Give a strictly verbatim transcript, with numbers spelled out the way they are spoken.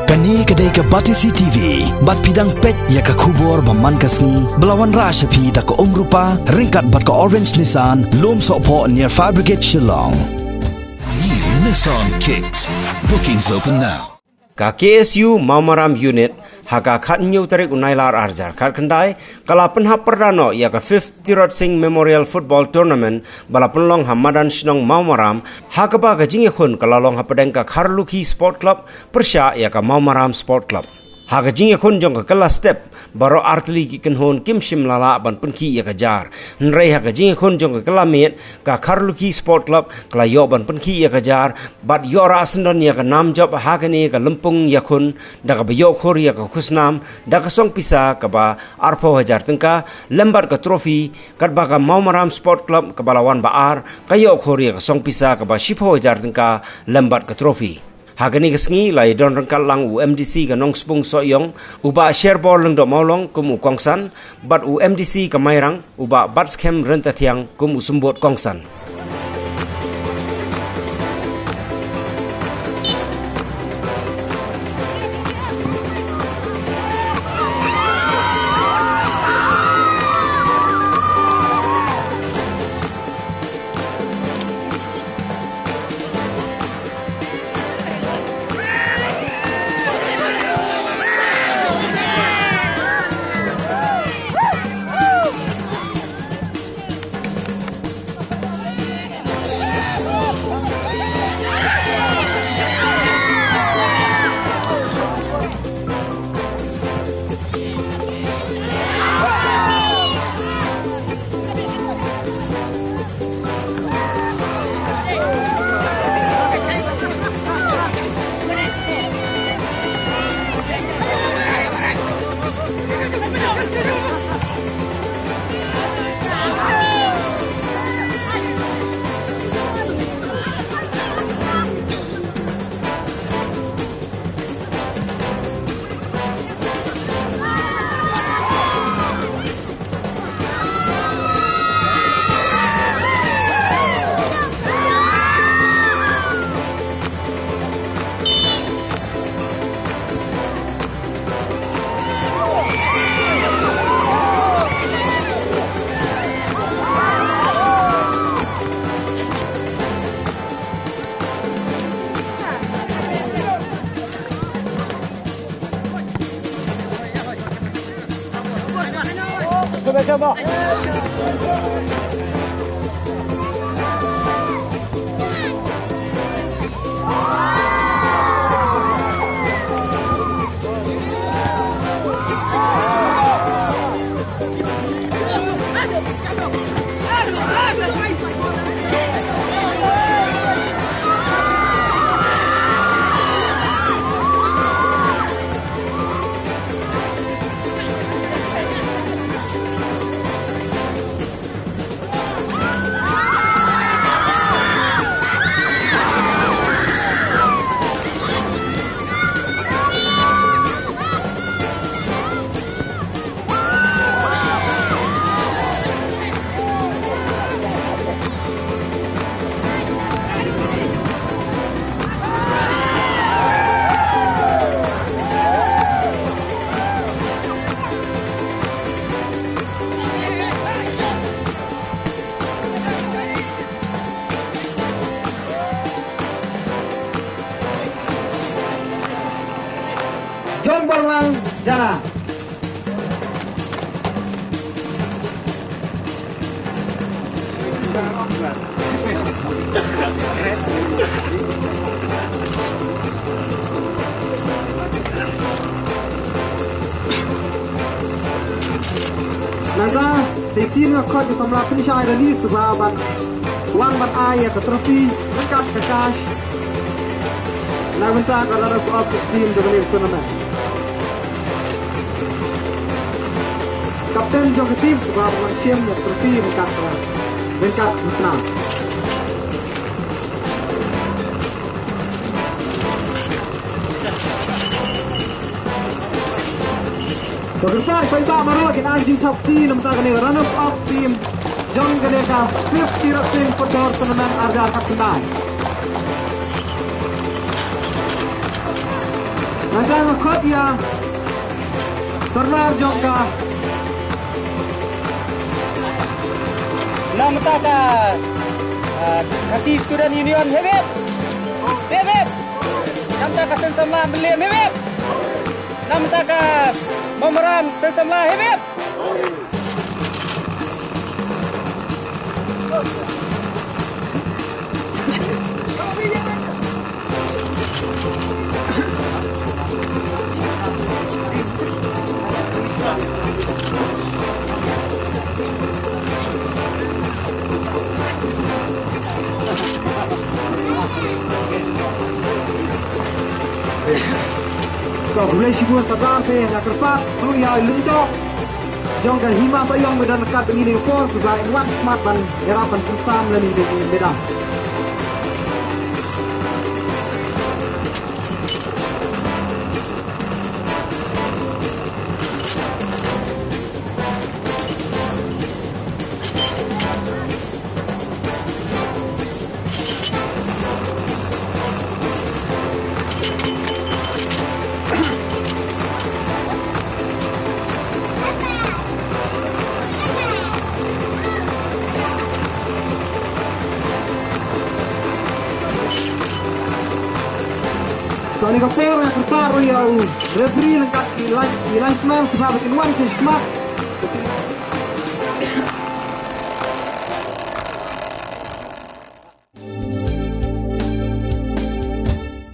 Kane ka dei ka Batesi T V, bad phi dang peit ïa ka khubor ba man ka sngi, ba la wanrah sha phi da ka Umrupa, ryngkat bad ka Orange Nissan, Lum Sohphoh near Fire Brigade Shillong. New Nissan Kicks. Bookings open now. Ka K S U Mawmaram Unit, ha ka khathynñiew tarik u Nailar arhajar khatkhyndai, ka la pynhap pyrda noh ïa ka fifth Tirot Sing Memorial Football Tournament, ba la pynlong ha madan shnong Mawmaram, ha kaba ka jingïakhun ka la long hapdeng ka Kharlukhi Sport Club, pyrshah ïa ka Mawmaram Sport Club. Ha ka jingïakhun jong ka kylla step, baroh artylli ki kynhun kim shym la lah ban pynkhih ïa ka jar. Hynrei ha ka jingïakhun jong ka kylla miet, ka Kharlukhi Sport Club, ka la ïoh ban pynkhih ïa ka jar, bad ïoh rah syndon ïa ka nam jop ha kane ka lympung ïakhun, da kaba ïoh khur ïa ka khusnam, da ka song pisa kaba arphew hajar tyngka, lem bad ka trophy, katba ka Mawmaram Sport Club kaba la wan ba ar, ka ïoh khur ïa ka song pisa kaba shiphew hajar tyngka, lem bad ka trophy. Ha kane ka sngi la ïadon ryngkat lang u M D C ka Nongspung Sohiong, u Bah Sherbor Lyngdoh Mawlong kum u kongsan, bad u M D C ka Mairang, u Bah Batskhem Ryntathiang kum u symbud kongsan. Jong Barlang Jana. Nangta, te sien nga khot ka samla pynshai da ni suba ban wan ban ai ïa ka trophy ryngkat ka cash. Na bynta ka runners up team jong ka tournament. Kapten jong ka team suba ban shim ïa ka trophy ryngkat ka, ryngkat ka snam. Ka kyrpad ïa phi baroh kin ai jingthap kti na bynta kane ka runners up team jong kane ka fifth Tirot Sing Football Tournament arhajar khatkhyndai. Nangta nga khot ïa sordar jong ka. Namar ka, ah, Khasi Student Union, hip hip. Hip hip. Namar ka seng samla Mylliem, hip hip. Namar ka Mawmaram seng samla, hip hip. To, khublei shibun sordar, te nga kyrpad ruh ïa i lyngdoh jong ka hima Sohiong ba don ryngkat bad ngi ha kane ka por, shu ba in wan khmat ban ïarap ban pynsam lem ïa kane ka medal. To, ha kane ka por nga kyrpad ruh ïa u referee ryngkat ki line, ki linesman, shu ba kin wan sha khmat.